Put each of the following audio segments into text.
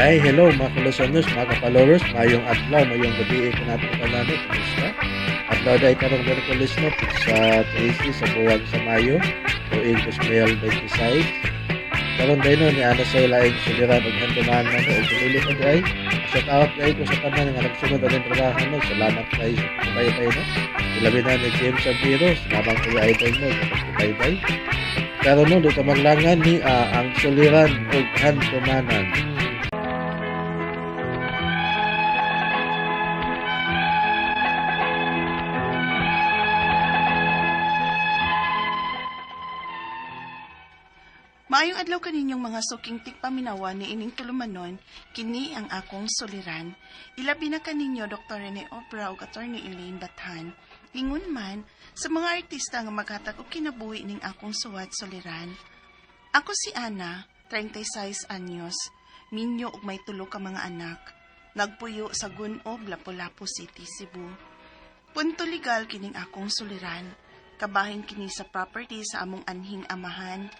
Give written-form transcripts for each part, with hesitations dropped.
Ay, hello mga kalusonyos, mga followers, mayong adlaw, mayong gabi ko natin kanano, kumusta? Adlaw day karong Miyerkules no, sa 13 sa buwan sa Mayo, tuig 2026. Karon day no, ni ana sa laing suliran og handumanan no, og pinili ko day. Shout out day ko sa tanan nga nagsunod aning trabaho no. Salamat kay subaybay no. Ilabi na ni James Abiro, salamat kayo idol mo sa pagsubaybay. Karon no, di ta maglangan ni ang suliran og handumanan. Maayong adlaw kaninyong mga suking tigpaminawa ni ining tulumanon, kini ang akong suliran. Ilabi na kaninyo Dr. Rene Obra ug Attorney Elaine Bathan. Ingon man sa mga artista nga maghatag og kinabuhi ning akong suwat suliran. Ako si Ana, 36 anyos, minyo ug may tulo ka mga anak. Nagpuyo sa Gunob, Lapu-Lapu City, Cebu. Punto legal kining akong suliran. Kabahin kini sa property sa among anhing amahan.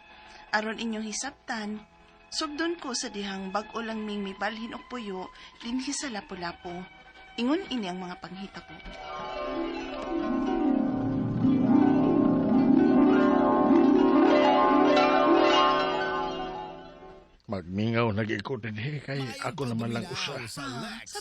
Aron inyong hisabtan, sugdon ko sa dihang bag-o lang ming mibalhin og puyo dinhi sa Lapu-Lapu. Ingon ini ang mga panghita ko. Magmingaw nag-ikot din kay ako naman lang usa. Sa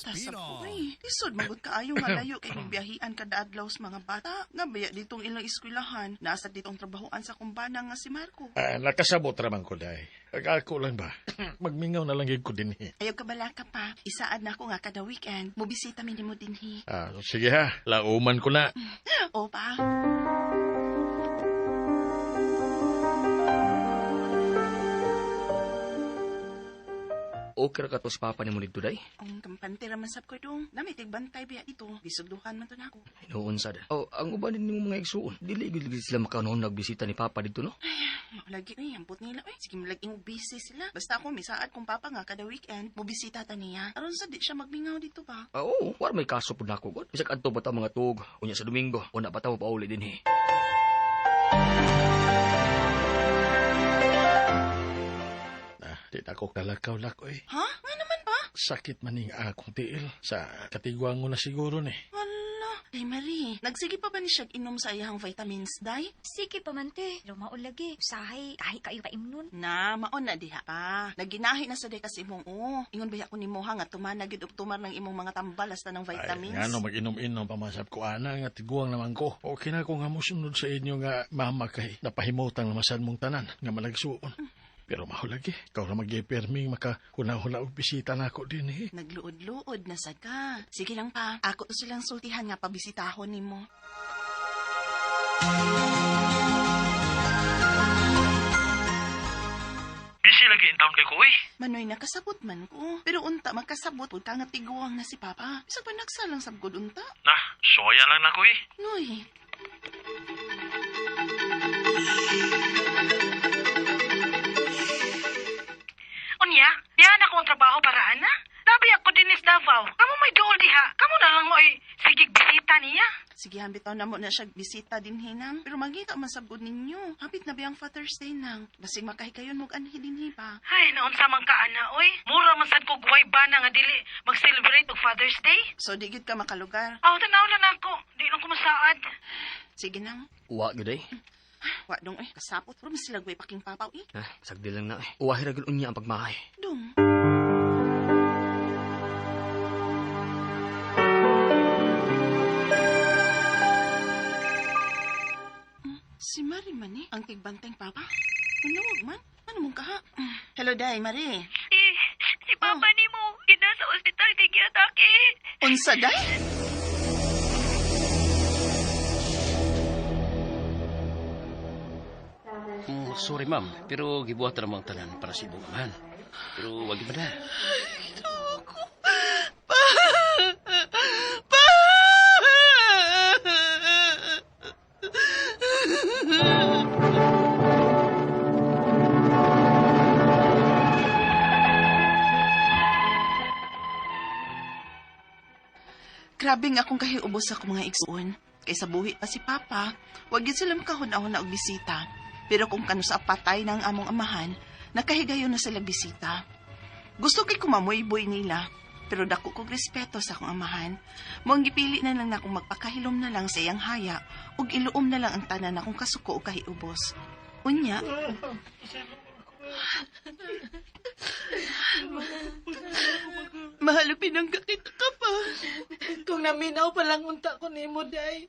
tasap ko eh. Lisod magod kaayo nga layo kay biyahian kada adlaw sa mga bata. Nabaya ditong ilang eskwelahan. Nasa ditong trabahoan sa kumbana nga si Marco. Nakasabot raman ko day. Ako lang ba? Magmingaw na lang ko din. Ayaw ka bala ka pa. Isaad na ako nga kada weekend. Mubisita mi nimo dinhi. Sige ha, lauman ko na. O pa. Okay ra ka to sa papa ni mo dito, day? Ang kampante raman sab ko dong. Nami tigbantay biya ito. Bisugduhan man to nako. Hinuon sad. Oh, ang uban din nimo mga igsuon. Dili gyud sila makanoon nagbisita ni papa dito, no? Lagi ay ambot nila oy. Sige malaging busy sila. Basta ako misaad kong papa nga kada weekend mobisita ta niya. Aron sa di siya magmingaw dito ba? Oo, war may kaso pud nako god. Bisag adto ba ta mga tuog unya sa Domingo, una pa ta mo pauli dinhi. Di na ako kalakaw-lako eh. Ha? Nga naman pa? Sakit man ning akong tiil. Sa katigwang mo na siguro ni. Wala. Ay Marie, nagsige pa ba ni siya inom sa iyang vitamins, day? Sige pa man te, pero maulagi. Usahay, kahit kayo pa imnon. Na, maon na diha pa. Naginahi na sa day kasi imong o. Ingon ba ako nimo ha nga tumana gyud og tumar ng imong mga tambal hasta ng vitamins? Ay, ngano mag-inom-inom pamasap ko ana nga tiguang naman ko. Okay na ko nga mosunod sa inyo nga mama kay napahimutang naman mong tanan nga malagsuon. Pero mahulagi, ikaw na mag-iperming makahuna-huna og bisita na ako din eh. Nagluod-luod na sad ka. Sige lang pa, ako to silang sultihan nga pabisitahon nimo. Busy lagi in town kay ko eh. Manoy, nakasabot man ko. Pero unta, makasabot pud ka nga tiguang na si Papa. Bisag pa nagsalang sabgod unta. Na, soya lang na ko eh. Noy. Unya, yan ako ang trabaho para ana. Labi ako din is Davao. Kamu may duol diha. Kamu na lang mo ay sigig bisita niya. Sige, hambitaw na mo na siya bisita din hinang. Pero magita man sabgod ninyo. Hapit na biyang Father's Day nang. Basig makahigayon mo anhi dinhi pa. Ay, naunsa man ka ana oy. Mura man sad ko guway bana nga dili mag-celebrate og Father's Day. So di gid ka makalugar. Aw, tanaw na nako. Di lang ko masaad. Sige nang. Uwa gyud ay. Wa dong eh, kasapot. Pero mas sila guway paking papaw eh. Ha, sagdi lang na eh. Uwahi ra gyud unya ang pagmahay. Dong. Si Marie man eh, ang tigbanteng papa. Unawag man. Ano mong kaha? Hello, Day, Marie. Eh, si papa ni mo, gina sa ospital kay giatake. Unsa, Day? Sorry ma'am, pero gibuhat na ang tanan para sa imong amahan. Pero wag ba na. Ginoo ko. Pa! Pa! Grabe nga akong kahiubos sa akong mga igsuon. Kaysa buhi pa si Papa, wag yun sila makahuna-huna og bisita. Pero kung kano sa patay ng among amahan, nakahigayon na sila bisita. Gusto kay kumamoy-boy nila, pero dako kog respeto sa akong amahan. Mo ang gipili na lang nakong magpakahilom na lang sa iyang haya ug iluom na lang ang tanan akong kasuko o kahiubos. Unya, mahal pinangga kita ka pa. Kung naminaw pa lang unta ko nimo, day.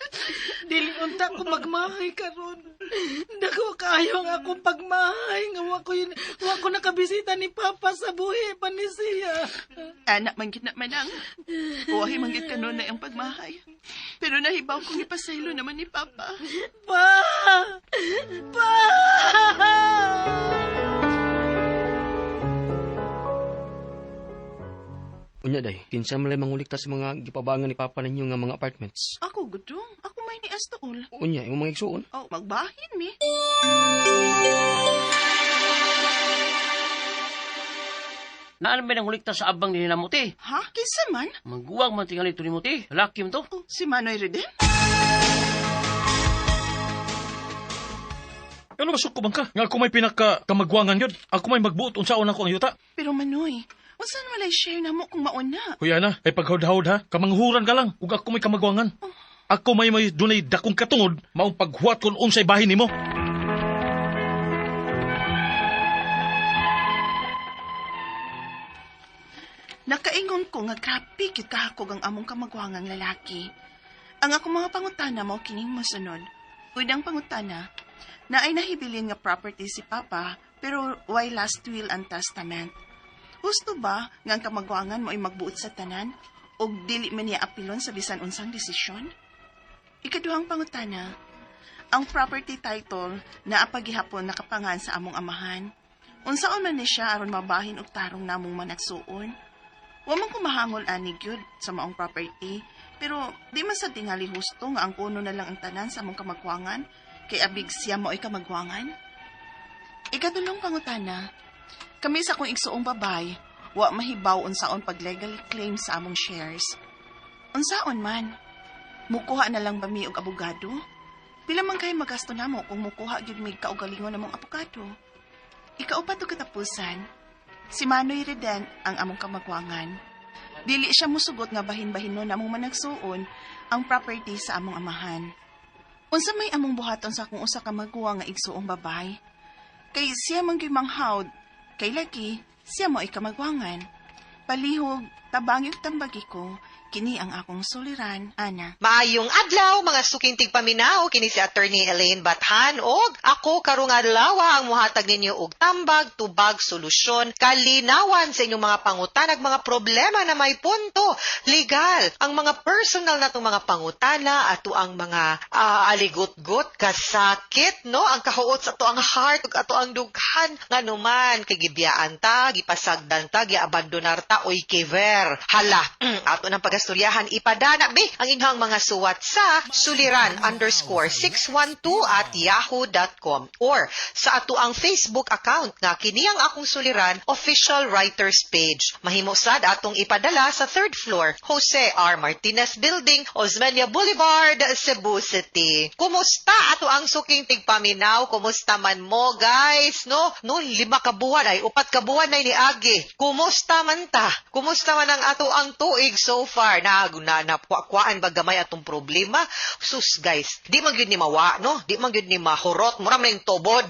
Dili unta ko magmahay karon. Dako kaayo ang akong pagmahay nga wa ko nakabisita ni Papa sa buhi pa ni siya. Anak man gid na manang. Uwahi man gid kanon na ang pagmahay. Pero nahibaw kong ipasaylo naman ni Papa. Pa! Pa! Unya day, kinsa man lay mangulikta sa mga gipabangan ni Papa ninyo nga mga apartments. Ako gudong. Ako may ni Astool. Unya, imong mga igsuon. Oh, magbahin mi. Naan ba nang hulikta sa abang ni Namuti? Ha? Kinsa man? Mangguwang man tingali ito ni Muti. Laki mo to. Oh, si Manoy Reden? Ano ba suko bang ka? Nga ako may pinaka kamagwangan yun. Ako may magbuot unsaon ako ang yuta. Pero Manoy, unsan walay share na mo kung mauna? Kuya na, ay paghawd-hawd ha. Kamanghuran ka lang. Ug ako may kamagwangan. Ako may dunay dakong katungod, maong paghuwat kon unsay bahin nimo. Nakaingon ko nga grabe gyud kahakog ang among kamagwangang lalaki. Ang akong mga pangutana mao kining mosunod. Unang pangutana, na ay nahibilin nga property si Papa pero why last will and testament? Husto ba nga ang kamagwangan mo ay magbuot sa tanan ug dili man niya apilon sa bisan unsang desisyon? Ikaduhang pangutana, ang property title na apagihapon nakapangan sa among amahan. Unsaon man ni siya aron mabahin og tarong namong managsuon? Wa man ko mahangol ani gyud sa maong property, pero di man sa tingali husto nga ang kuno na lang ang tanan sa among kamagwangan kay abig siya mao'y kamagwangan. Ikatulong pangutana, kami sa akong igsuong babay, wa mahibaw unsaon pag legally claim sa among shares. Unsaon man? Mukuha na lang ba mi og abogado? Pila man kay magasto namo kung mukuha gyud mig kaugalingon namong abogado? Ikaupat og katapusan, si Manoy Reden ang among kamagwangan. Dili siya musugot nga bahin-bahinon namong managsuon ang property sa among amahan. Unsa may among buhaton sa akong usa ka maguwang nga igsuong babay? Kay siya man gyud manghawd, kay lagi siya mo kamagwangan. Palihog, tabangi ug tambagi ko, kini ang akong suliran, ana. Maayong adlaw mga suking tigpaminaw, kini si Attorney Elaine Bathan og ako karong adlaw ang muhatag ninyo og tambag, tubag, solusyon, kalinawan sa inyong mga pangutana ug mga problema na may punto legal. Ang mga personal natong mga pangutana ato ang mga aligot-got, kasakit, no? Ang kahuot sa ato ang heart ug ato ang dughan nganuman kay gibiyaan ta, gipasagdan ta, giabandonar ta, oy kever. Hala, ato ng pagastoryahan ipadana be ang inyong mga suwat sa suliran_612@yahoo.com or sa ato ang Facebook account nga kini ang akong suliran official writers page. Mahimo sad atong ipadala sa third floor, Jose R. Martinez Building, Osmeña Boulevard, Cebu City. Kumusta ato ang suking tigpaminaw? Kumusta man mo guys? No, no 5 ka buwan ay 4 ka buwan ay niagi. Kumusta man ta? Kumusta man ang ato ang tuig so far? Na napuakuan ba gamay atong problema? Sus guys, di man gyud ni mawa, no? Di man gyud ni mahurot, mura man yung tubod.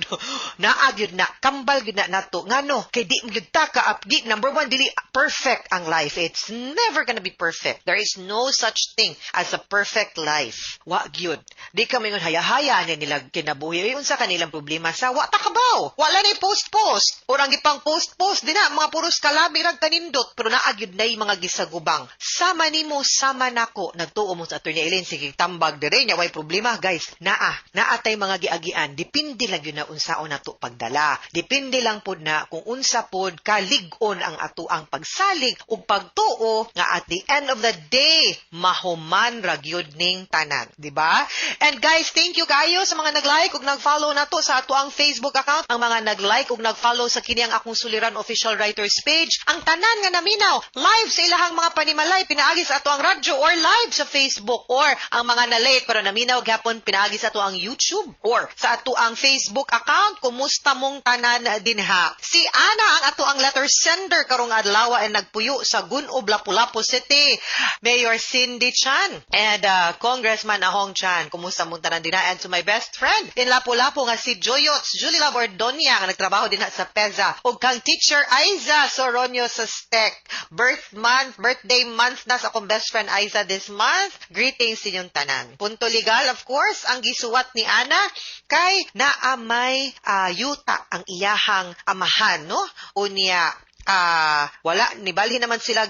Naa gyud na, kambal gyud na nato. Ngano? Kay di man gyud ta ka di, number one, dili perfect ang life. It's never gonna be perfect. There is no such thing as a perfect life. Wa gyud. Di ka mingon haya-haya ni nila kinabuhi. Ay, unsa kanilang problema sa wa ta kabaw. Wala na post-post. Or ang gipang post-post din na mga puros kalami rag kanindot pero naa gyud nay mga gisagubang. Sama nimo sama nako nagtuo mo sa Attorney Elaine, sige tambag dire nya way problema guys. Naa tay mga giagian, depende lang gyud na unsaon nato pagdala. Depende lang pod na kung unsa pod kalig-on ang ato ang pagsalig ug pagtuo nga at the end of the day mahuman ra gyud ning tanan, di ba? And guys, thank you kayo sa mga nag-like ug nag-follow nato sa ato ang Facebook account, ang mga nag-like ug nag-follow sa kini ang akong suliran official writers page, ang tanan nga naminaw live sa ilahang mga panimalay pinaagi Pinaagi sa ato ang radyo or live sa Facebook or ang mga na-late pero naminaw gyapon pinaagi sa ato ang YouTube or sa ato ang Facebook account. Kumusta mong tanan dinha? Si Ana ang ato ang letter sender karong adlaw ay nagpuyo sa Gun-ob, Lapu-Lapu City. Mayor Cindy Chan and Congressman Ahong Chan. Kumusta mong tanan dinha? And to my best friend in Lapu-Lapu nga si Joyots, Julie Labordonia nga nagtrabaho dinha sa PEZA, ug kang Teacher Aiza Soronio sa STEC. Birth month, birthday month na sa akong best friend Aiza this month. Greetings sa inyong tanan. Punto legal, of course, ang gisuwat ni Ana kay naamay yuta ang iyahang amahan, no? Unya, wala nibalhin naman sila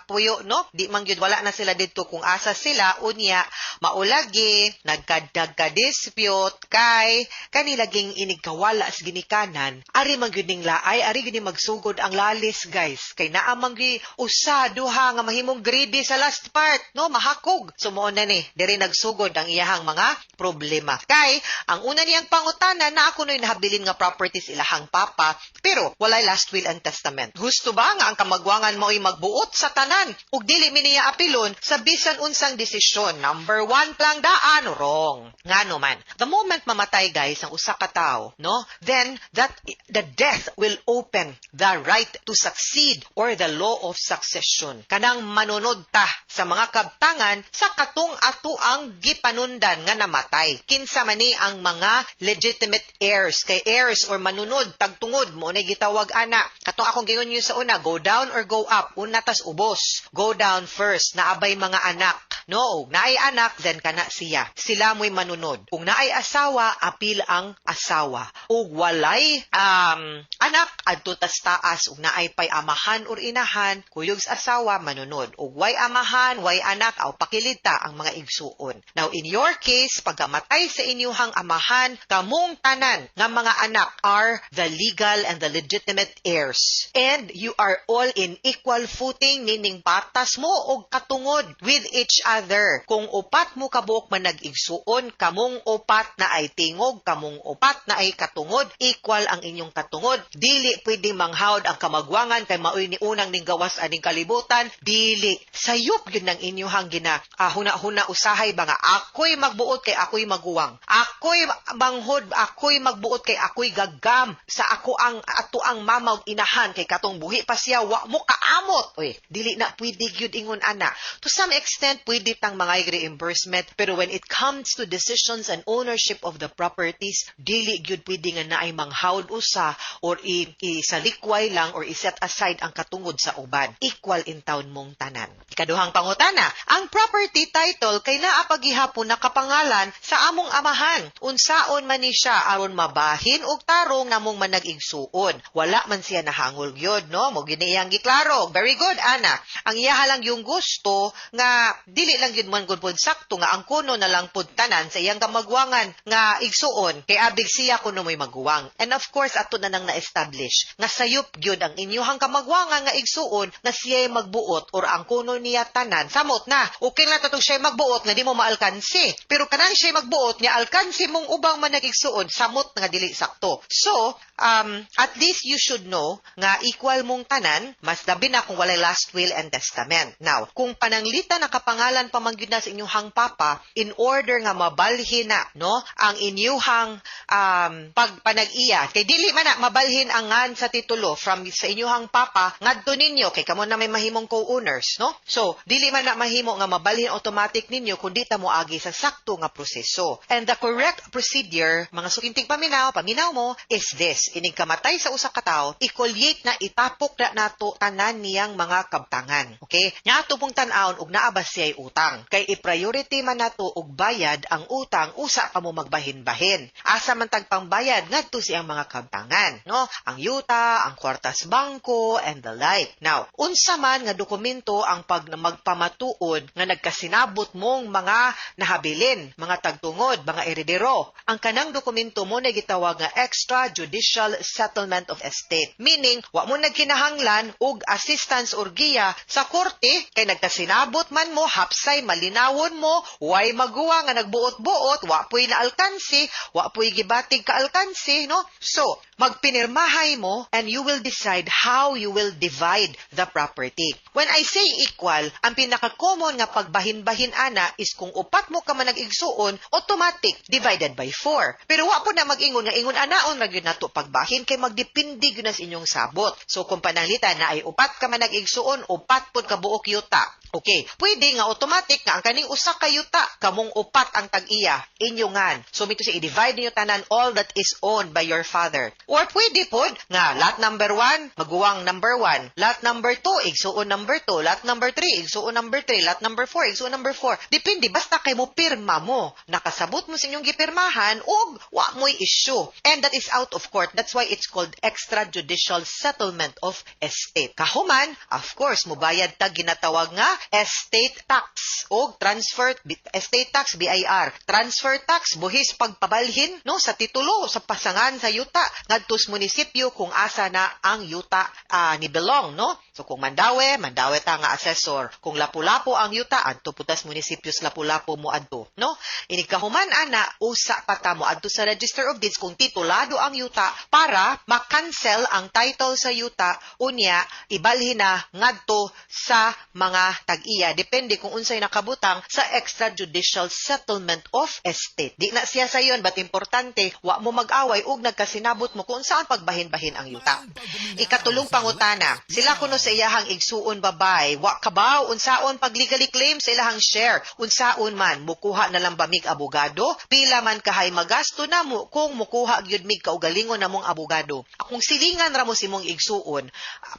puyo, no? Di man gyud, wala na sila didto kung asa sila. Unya maulagi nagka-dispute kay kanilaging inigkawala sa ginikanan. Ari man gyud ning laay, ari gyud ning magsugod ang lalis, guys, kay naa man gyud usa duha nga mahimong greedy sa last part, no? Mahakog. So mao na ni diri nagsugod ang iyahang mga problema kay ang una niyang pangutana na ako no'y nahabilin nga properties ilahang papa pero walay last will and testament. Gusto ba nga ang kamagwangan mo'y magbuot sa tanan ug dili mi niya apilon sa bisan unsang desisyon? Number one lang daan, wrong. Ngano man? The moment mamatay, guys, ang usa ka tawo, no? Then that the death will open the right to succeed or the law of succession. Kanang manunod ta sa mga kabtangan sa katong ato ang gipanundan nga namatay. Kinsa man ni ang mga legitimate heirs? Kay heirs or manunod tagtungod mo na gitawag ana. Katong akong gingon yun sa una, go down or go up, una tas ubos. Go down first, naabay mga anak. No, ug naay anak, then kana siya. Sila mo'y manunod. Kung naay asawa, apil ang asawa. Ug walay anak, adto tas taas. Ug naay pay amahan or inahan, kuyog sa asawa, manunod. Ug way amahan, way anak, aw pakilita ang mga igsuon. Now, in your case, pagkamatay sa inyuhang amahan, kamong tanan nga mga anak are the legal and the legitimate heirs. And you are all in equal footing, meaning patas mo og katungod with each other. Kung upat mo kabuok man nag-igsuon, kamong upat na ay tingog, kamong upat na ay katungod, equal ang inyong katungod. Dili pwede manghawd ang kamagwangan kay maoy ni unang ning gawas aning kalibutan. Dili. Sayop yun ng inyuhang gina. Huna-huna usahay ba nga ako'y magbuot kay ako'y maguwang. Ako'y manghod, ako'y magbuot kay ako'y gagam sa ako ang ato ang mama ug inahan kay katong buhi pa siya wa mo kaamot. Uy, dili na pwede gyud ingon ana. To some extent pwede tang mga reimbursement, pero when it comes to decisions and ownership of the properties, dili gyud pwede nga naay manghawd usa or isalikway lang or i-set aside ang katungod sa uban. Equal in town mong tanan. Ikaduhang pangutana, ang property title kay naa pagihapon nakapangalan sa among amahan. Unsaon man ni siya aron mabahin og tarong namong manag-igsuon? Wala man siya nahangol gyud, no? Mo gini iyang giklaro. Very good, Ana. Ang iya lang yung gusto nga dili lang gyud man gud pud sakto nga ang kuno na lang pud tanan sa iyang kamagwangan nga igsuon kay abig siya kuno mo'y maguwang. And of course, ato na nang na-establish nga sayop gyud ang inyuhang kamagwangan nga igsuon nga siya'y magbuot or ang kuno niya tanan. Samot na. Okay lang tatong siya'y magbuot nga di mo maalkansi. Pero kanang siya'y magbuot niya alkansi mong ubang manag-igsuon, samot nga dili sakto. So, at least you should know nga equal mong tanan, mas labi na kung walay last will and testament. Now, kung pananglita nakapangalan pa man gyud na sa inyong papa, in order nga mabalhin na, no, ang inyuhang pagpanag-iya, kay dili man na mabalhin ang ngan sa titulo from sa inyuhang papa ngadto ninyo kay kamo na may mahimong co-owners, no? So, dili man na mahimo nga mabalhin automatic ninyo kun di ta moagi sa sakto nga proseso. And the correct procedure, mga suking tigpaminaw, paminaw mo, is this. Inig kamatay sa usa ka tawo, i-collate na, itapok na nato tanan niyang mga kabtangan. Okay? Nya ato pong tan-awon og naa ba siya'y utang. Kay i-priority man nato og bayad ang utang usa pa mo magbahin-bahin. Asa man tag pangbayad ngadto siyang mga kabtangan, no? Ang yuta, ang kwartas bangko and the like. Now, unsa man nga dokumento ang pag magpamatuod nga nagkasinabot mong mga nahabilin, mga tagtungod, mga eredero? Ang kanang dokumento mo na gitawag nga extrajudicial settlement of estate. Meaning, wa mo nagkinahanglan og assistance or giya sa korte kay nagkasinabot man mo, hapsay malinawon mo, way maguwa nga nagbuot-buot, wa po'y naalkansi, wa po'y gibatig ka alkansi, no? So, Magpinirmahay mo and you will decide how you will divide the property. When I say equal, ang pinaka-common nga pagbahin-bahin ana is kung upat mo ka man nag-igsuon, automatic divided by 4. Pero wa po na mag-ingon nga ingon anaon ra gyud nato pagbahin kay magdepende gyud na sa inyong sabot. So kung pananglitan na ay upat ka man nag-igsuon, upat pud ka buok yuta. Okay, pwede nga automatic nga ang kaning usa ka yuta kamong upat ang tag-iya inyongan. So mito siya i-divide ninyo tanan all that is owned by your father. Or pwede pod nga lot number 1 maguwang number 1, lot number 2 igsuon number 2, lot number 3 igsuon number 3, lot number 4 igsuon number 4. Depende basta kay mo pirma mo. Nakasabot mo sa inyong gipirmahan ug wa mo'y issue. And that is out of court. That's why it's called extrajudicial settlement of estate. Kahuman, of course, mubayad ta ginatawag nga estate tax o transfer estate tax BIR, transfer tax buhis pagpabalhin no sa titulo sa pasangan sa yuta ngadto sa munisipyo kung asa na ang yuta ni belong no. So kung Mandaue, Mandaue ta nga assessor. Kung Lapu-Lapu ang yuta adto putas munisipyo sa Lapu-Lapu mo adto no. Inig kahuman ana usa pa ta mo adto sa Register of Deeds kung titulado ang yuta para ma-cancel ang title sa yuta unya ibalhin na ngadto sa mga tag-iya depende kung unsay nakabutang sa extrajudicial settlement of estate. Di na siya sayon but importante wa mo mag-away ug nagkasinabot mo kung saan pagbahin-bahin ang yuta. Ikatulong pangutana, sila kuno sa iyahang igsuon babay, wa kabaw unsaon pag legally claim sa ilahang share, unsaon man mukuha na lang ba mig abogado, pila man kahay magasto namo kung mukuha gyud mig kaugalingon namong abogado. Akong silingan ra mo si mong igsuon,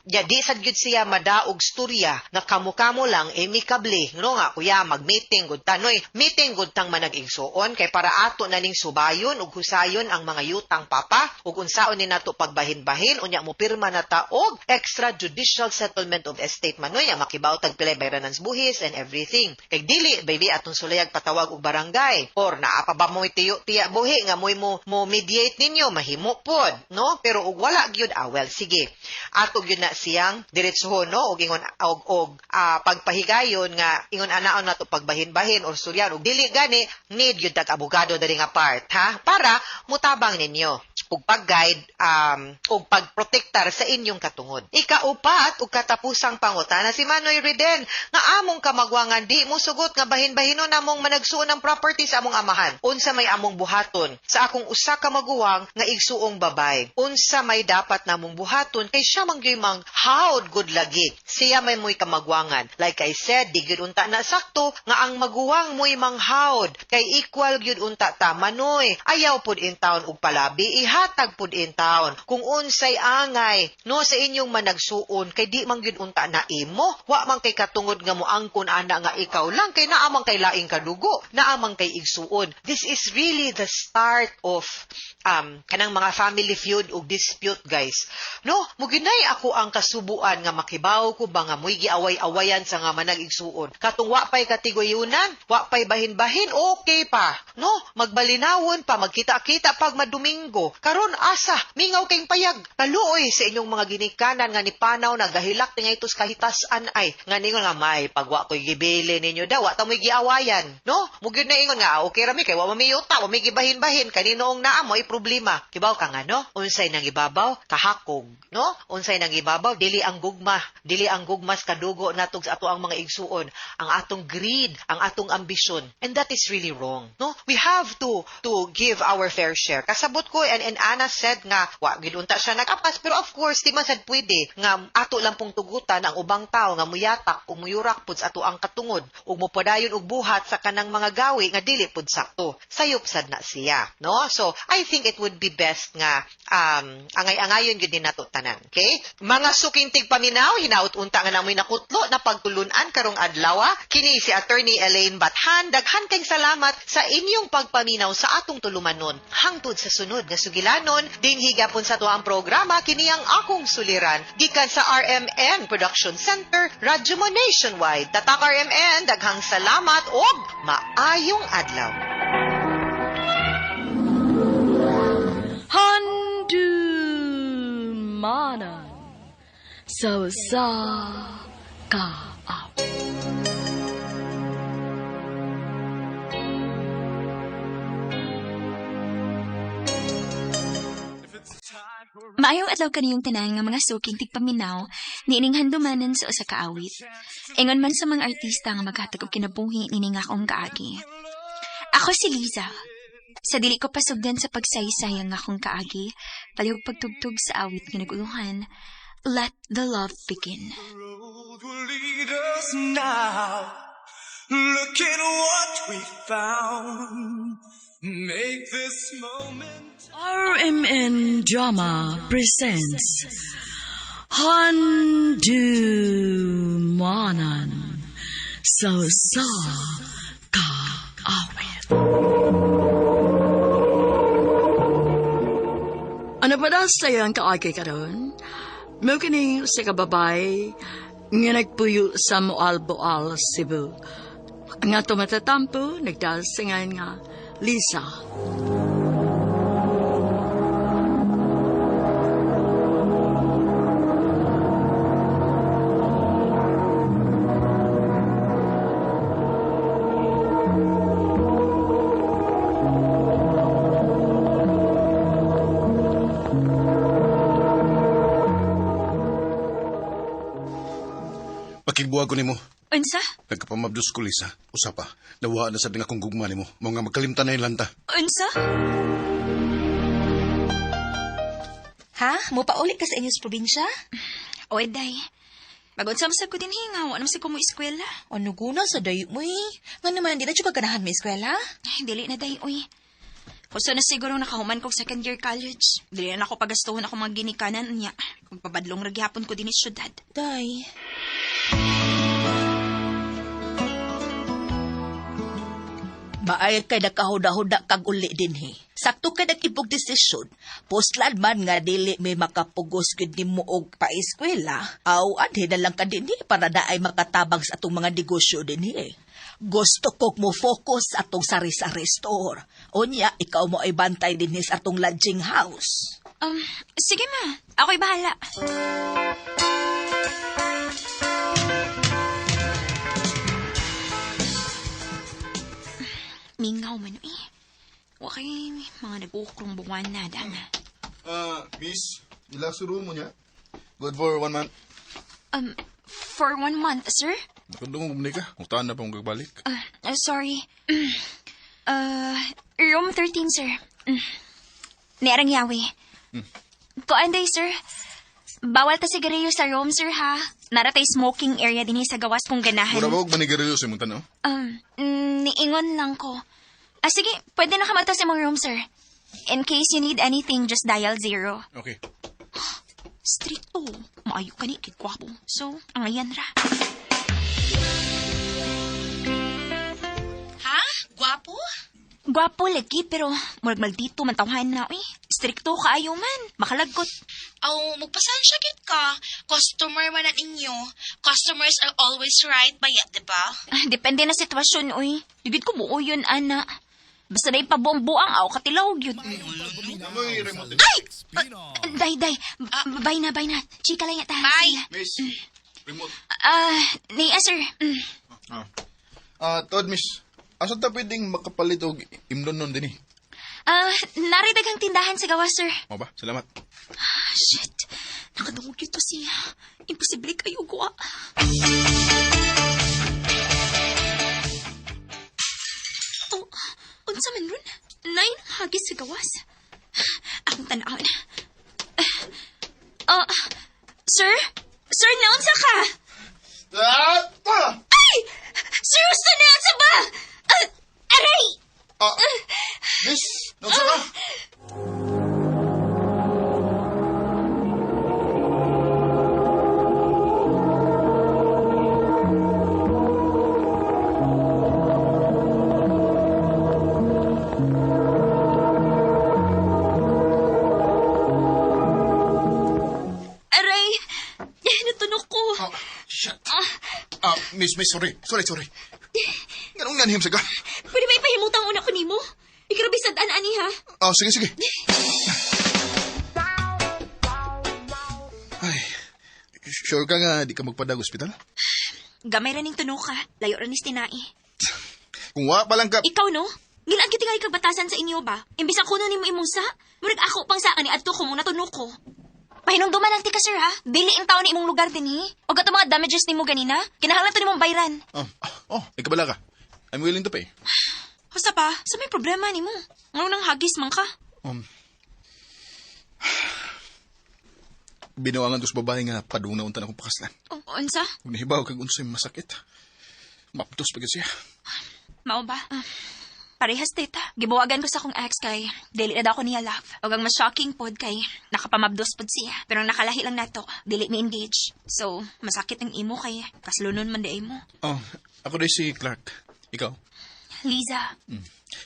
ya di sad gyud siya madaog storya nga kamo-kamo lang amicably no nga kuya mag-meeting gud tanoy meeting gud tang manag-igsuon kay para ato na ning subayon ug husayon ang mga yutang papa ug unsaon ni nato pagbahin-bahin unya mo pirma na ta og extrajudicial settlement of estate manoy ang makibaw tag pilay bayranan buhis and everything kay dili baby atong sulayag patawag og barangay or naa pa ba mo'y tiyo tiya buhi nga mo'y mo mediate ninyo mahimo pod no pero og wala gyud well sige ato gyud na siyang diretsohon no og ingon og pagpahigayon nga ingon anaon nato pagbahin-bahin or suryan og dili gani need gyud tag abogado diri nga part ha para mutabang ninyo ug pag-guide ug pagprotektar sa inyong katungod. Ikaupat ug katapusang pangutana si Manoy Reden nga among kamagwangan di mo sugot nga bahin-bahinon namong managsuon ang property sa among amahan. Unsa may among buhaton sa akong usa ka maguwang nga igsuong babay. Unsa may dapat namong buhaton kay siya man gyud mang howd good lagi. Siya may moy kamagwangan. Like I said, di gyud unta na sakto nga ang maguwang moy manghawd kay equal gyud unta ta Manoy. Ayaw pud in town og palabi ihatag pud in town. Kung unsay angay no sa inyong managsuon kay di man gyud unta na imo, wa man kay katungod nga moangkon ana nga ikaw lang kay naa man kay laing kadugo, naa man kay igsuon. This is really the start of kanang mga family feud ug dispute guys. No, muginay ako ang kasubuan nga makibaw ko ba nga moy giaway-awayan sa nga manag-igsuon. Katong wa pay katiguyunan, wa pay bahin-bahin, okay pa. No, magbalinawon pa, magkita-kita pag madomingo. Karon asa, mingaw kayong payag. Kaluoy sa inyong mga ginikanan nga ni panaw nagahilak tinga itos kahitasan ay. Nga ningon nga may pagwa ko'y gibili ninyo daw, wa ta mo'y giawayan. No, mugyud na ingon nga okay ra mi kay wa mamiyuta, wa mi gibahin-bahin kaninoong naa mo'y problema. Kibaw ka nga no? Unsay nang ibabaw? Kahakog, no? Unsay nang ibabaw? Dili ang gugma, dili ang gugmas kadugo natog sa ato ang mga igsuon, ang atong greed, ang atong ambisyon. And that is really wrong, no? We have to give our fair share. Kasabot ko and Anna said nga wa gid unta siya nagapas pero of course di man sad pwede nga ato lang pong tugutan ang ubang tawo nga muyatak o muyurak pud sa ato ang katungod ug mopadayon og buhat sa kanang mga gawi nga dili pud sakto. Sayop sad na siya, no? So I think it would be best nga angay-angayon gyud ni nato tanan, okay? Mga suking tigpaminaw, hinaut unta nga namoy nakutlo na pagtulun-an karong adlaw. Kini si Attorney Elaine Bathan, daghan kayong salamat sa inyong pagpaminaw sa atong tulumanon. Hangtod sa sunod nga sugilanon, dinhi gapon sa tuang programa kini ang akong suliran gikan sa RMN Production Center, Radyo Mo Nationwide. Tatak RMN, daghang salamat og maayong adlaw. Handumanan sa usa ka adlaw. Maayong adlaw kaniyong tanan nga mga suking tigpaminaw niining handumanan sa usa ka awit. Ingon man sa mga artista nga maghatag og kinabuhi nining akong kaagi. Ako si Liza. Sa dili ko pasugdan sa pagsaysay ang akong kaagi, palihog pagtugtog sa awit nga naguluhan, Let the Love Begin. Road will lead us now. Look at what we found. Make this moment. RMN Drama presents Handumanan sa Sa Kaawit. Ano pa na sa'yo ang kaagi karon? Mo kini sa kababay nga nagpuyo sa Moalboal, Cebu. Nga tumatatampo, nagdasingan nga Lisa. Pakigbuwag ko nimo. Unsa? Nagkapamabdos ko, Lisa. Usa pa, nawaa na sad nga akong gugma nimo. Mao nga magkalimtan na ilanta. Unsa? Ha? Mupauli ka sa inyong probinsya? Oy, day. Magunsa masab ko din hinga, wa naman sa ko mo eskwela. Ano guna sa dayo mo eh? Nga naman, di na siya kaganahan mo eskwela? Ay, dili na day, uy. Kusa na siguro nakahuman kog second year college. Dili na ako pagastuhon ako mga ginikanan niya. Kung pabadlong ra gihapon ko din sa syudad. Day. Maay kay nakahuda-huda kag uli dinhi. Sakto kay nag-ibog desisyon. Poslan man nga dili may makapugos gyud nimo og paeskwela, aw adhi na lang ka dinhi para naay makatabang sa atong mga negosyo dinhi. Gusto kog mo focus sa atong sari-sari store. Unya, ikaw mo ay bantay dinhi sa atong lodging house. Sige ma, ako'y bahala. Mingaw man eh. Okay, mga nag-uukrong buwan na, dama. Miss, ila room mo niya. Good for 1 month. For 1 month, sir? Nakadungog mo ka. Mutaan na pa mong gagbalik. Sorry. Room 13, sir. Niarang yawi. Kuan day, sir. Bawal ta sigarilyo sa room, sir, ha? Naratay smoking area din sa gawas kung ganahan. Mura ba og manigarilyo sa imong tanaw? Niingon lang ko. Ah, sige, pwede na kamata sa imong room, sir. In case you need anything, just dial 0. Okay. Stricto. Maayo ka ni, kay gwapo. So, ang ayan ra. Ha? Gwapo? Gwapo lagi, pero murag maldito man tawhan na, uy. Stricto kaayo man. Makalagkot. Aw, magpasansya gid ka. Customer man ang inyo. Customers are always right ba ya, diba? Ah, depende na sitwasyon, uy. Digid ko buo yun, ana. Basta na ipabombo ang aw, katilaw yun. Ay! Day, day. Bye na, bye na. Chika lang yata. Bye! Miss, remote. Niya, sir. Todd, miss. Asa ta pwedeng makapalit og imnon nun din eh? Naridagang tindahan sa gawas, sir. Mao ba? Salamat. Ah, shit. Nakadungog yun to siya. Imposible kayo guwa. Oh, unsa man ron? Nay, hagis sa gawas. Akong tanawon. Sir? Sir, naunsa ka? Ay! Sir, gusto naunsa ba? Aray! Miss, naunsa ka? Aray! Natunok ko. Oh, shit. Miss, sorry. Sorry. Ganong nanhim sa ka? Pwede ba ipahimutang una ko nimo? Ikrabi sa daan, ani, ha? Oh, sige. Ay, sure ka nga di ka magpadag ospital? Gamay ra ning tunog ka. Layo ra ni tinai. Kung wa pa lang ka... Ikaw, no? Ngilaan kita nga ikagbatasan sa inyo ba? Imbis ang kuno nimo imong sa, murag ako pang sa ni adto ko mo natunog ko. Pahinungduman lang ti ka, sir, ha? Dili ang tao ni imong lugar din, he. O gato mga damages nimo ganina, kinahanglan to nimong bayran. Oh, ikabala ka. I'm willing to pay. Husa pa, sa may problema nimo. Ngano nang hagis man ka? Binawangan ko sa babae nga padung na unta na akong pakaslan. O, unsa? Ug nahibaw kag unsay masakit. Maptos pa gyud siya. Mao ba? Parehas, tita. Gibuwagan ko sa akong ex kay dili na daw ko niya love. Ug ang mas shocking pod kay nakapamabdos pod siya. Pero ang nakalahi lang nato, dili mi engage. So, masakit ang imo kay kaslunon man di mo. Oh, ako day si Clark. Ikaw? Liza,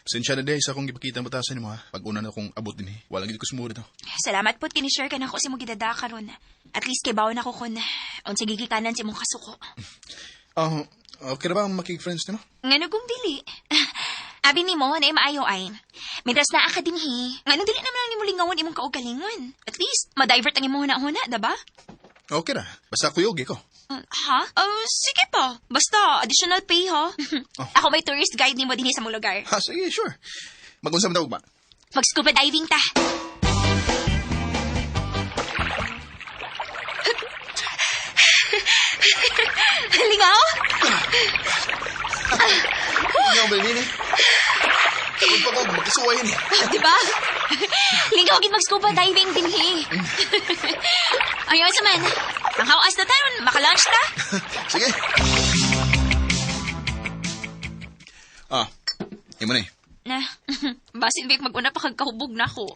Pasensya na day sa akong gipakita ang batasan nimo ha. Pag una na akong abot dinhi, wala gid ko sumuod dito. salamat pod kini-share ka nako sa imong gidada karon. At least kay bawon ako kun unsa gigikanan sa imong kasuko. Oh, okay na ba ang makig-friends nimo? Ngano kung dili? Abi nimo na maayo ay. Mientras naa ka dinhi, ngano dili naman lang nimo lingawan imong kaugalingon. At least ma-divert ang imong huna-huna, diba? Okay ra. Basta kuyogi ko. Ha? Oh, sige pa. Basta additional pay ha. Ako may tourist guide nimo dinhi sa mong lugar. Ha, sige, sure. Mag-unsa man tawag ba? Mag-scuba diving ta. Lingaw? Ingaw ba nini? Takot pa ko, magkasuway ni. Diba? Lingaw gid mag-scuba diving dinhi. Ayaw sa man. Ang hawas na taron, maka-lunch ta. Sige. Ah, imo na eh. Na, basin bik mag-una pa kag kahubog na ako.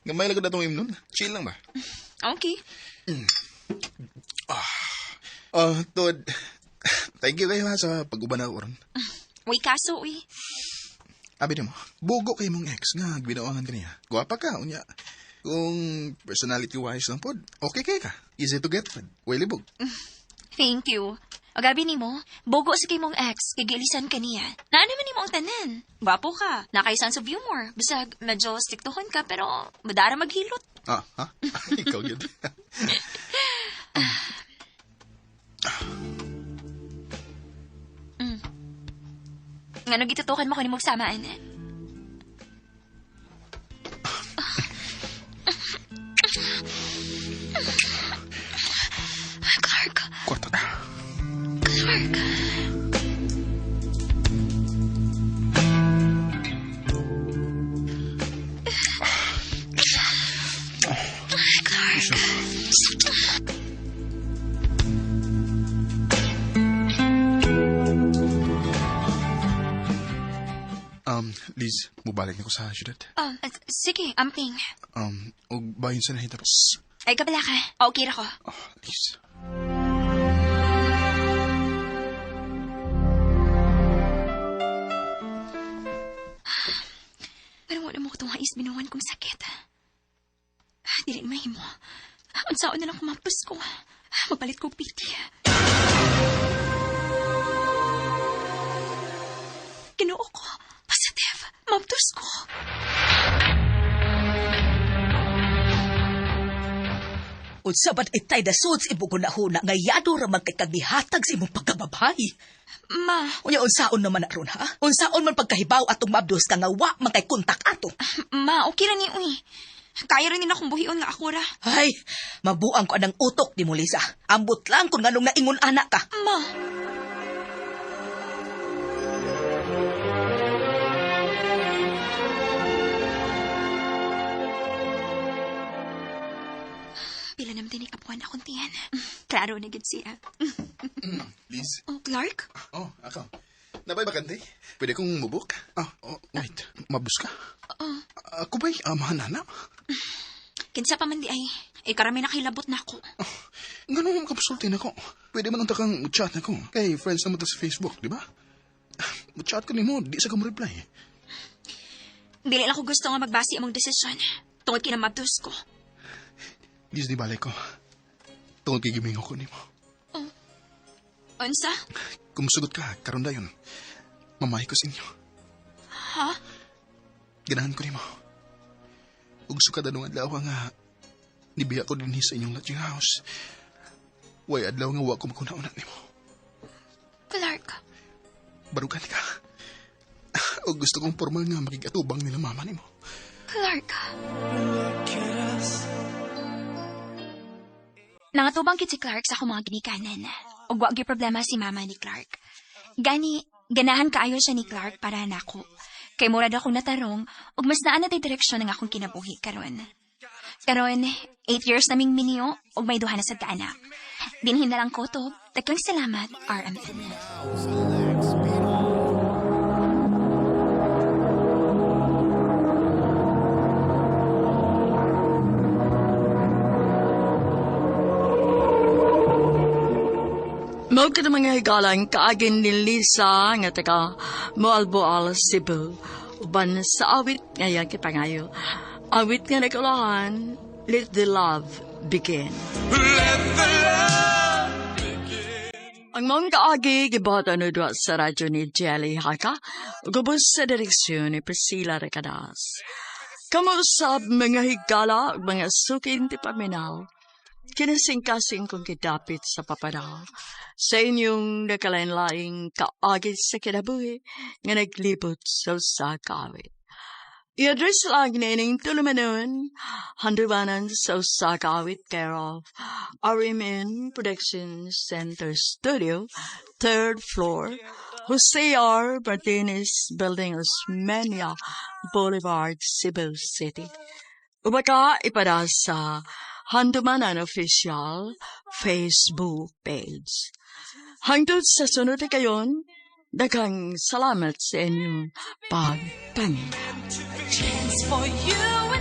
Gamay lang ko na itong imnon. Chill lang ba? Okay. Oh, Tod. Thank you kayo ha sa pag-uban na ako ron. Uy, kaso, uy. Abi mo, bugo kay mong ex nga ginawangan ka niya. Guwapa ka, unya. Kung personality-wise lang pod, okay kay ka. Easy to get pod. Way libog. Thank you. O gabi nimo, bogo sa kay mong ex, kay giilisan ka niya. Naano man nimo ang tanan. Gwapo ka, nakay sense of humor. Bisag medyo striktohon ka pero madara maghilot. Ah, ha? Ikaw gyud. Ngano gitutukan mo ko nimong samaan? Clark. Kwarto ta. Clark. Clark. Liz, mubalik na ko sa syudad. Sige, amping. Og bayon sa nahitapos. Ay, kabala ka. Okay ra ko. Oh, Liz. Pero wala mo ko itong hais binuwan kong sakit. Dili mahimo. Unsaon na lang kumapos ko. Magpalit ko piti. Ginoo ko. Positive. Mabdos ko. Unsa ba't itay dasod sa imong hunahuna nga yado ra man kay kag gihatag sa imong pagkababay? Ma. Unya unsaon naman na ron ha? Unsaon man pagkahibaw atong mabdos ka nga wa man kay kontak ato? Ma, okay ra ni uy. Kaya rin nila kung buhion nga ako ra. Ay, mabuang ko anang utok ni mo Lisa. Ambot lang kung nganong naingon anak ka. Ma. Pila naman din ikapuan akong tiyan. Klaro na gid siya. Liz? Oh, Clark? Oh, ako. Nabay bakante? Pwede kong mubuk? Oh, wait. Mabus ka? Oh. Ako ba'y amahan na? Kinsa pa man di ay. Eh, karami nakilabot na ako. Oh, ganun kapasultin ako. Pwede man unta kang chat na ko. Kay friends na mo ta sa Facebook, di ba? Chat ko nimo, di sa ka mo reply. Dili lang ko gusto nga magbasi among desisyon. Tungod kinamabdos ko. Liz, di balik ko. Tungod kay gimingo ko nimo. Oh. Unsa? Kung musugot ka, karon dayon. Mamahay ko sa inyo. Ha? Ganahan ko nimo. Ug sukad anong adlaw nga nibiya ko dinhi sa inyong lodging house. Way adlaw nga wa ko maguna-una nimo. Clark. Barugan ka. O gusto kong formal nga makigatubang nila mama nimo. Clark. Look at us. Nangatubang gid si Clark sa akong mga ginikanan. Ug wa gyud problema si mama ni Clark. Gani, ganahan kaayo siya ni Clark para nako. Kay murad akong natarong ug mas naa na tay direksyon ang akong kinabuhi karon. Karon, 8 years naming minyo ug may duha na sad ka anak. Dinhi na lang ko to. Daghang salamat, RMN. Mao kini, mga higala, ang kaagi ni Lisa nga taga Moalboal, Cebu. Uban sa awit nga iyang gipangayo. Awit nga nagkulahan, "Let the Love Begin." Let the love Ang mga kaagi gibuhatan no sa radyo ni Jelly Haka, gubos sa direksyon ni Priscilla Recadas. Kamo usab, mga higala, ug mga suking tigpaminaw, kinasing-kasing kong gidapit sa papadala sa inyong nakalain-laing kaagi sa kinabuhi nga naglibot sa usa ka awit. I-address lang nining tulumanon, Handumanan sa usa ka awit, care of RMN Production Center Studio, third floor, Jose R. Martinez Building, Osmeña Boulevard, Cebu City. Ubaka ipada sa Handumanan Official Facebook page. Hangtod sa sunod na kayon, daghang salamat sa inyong pagpaminaw. Chance for you.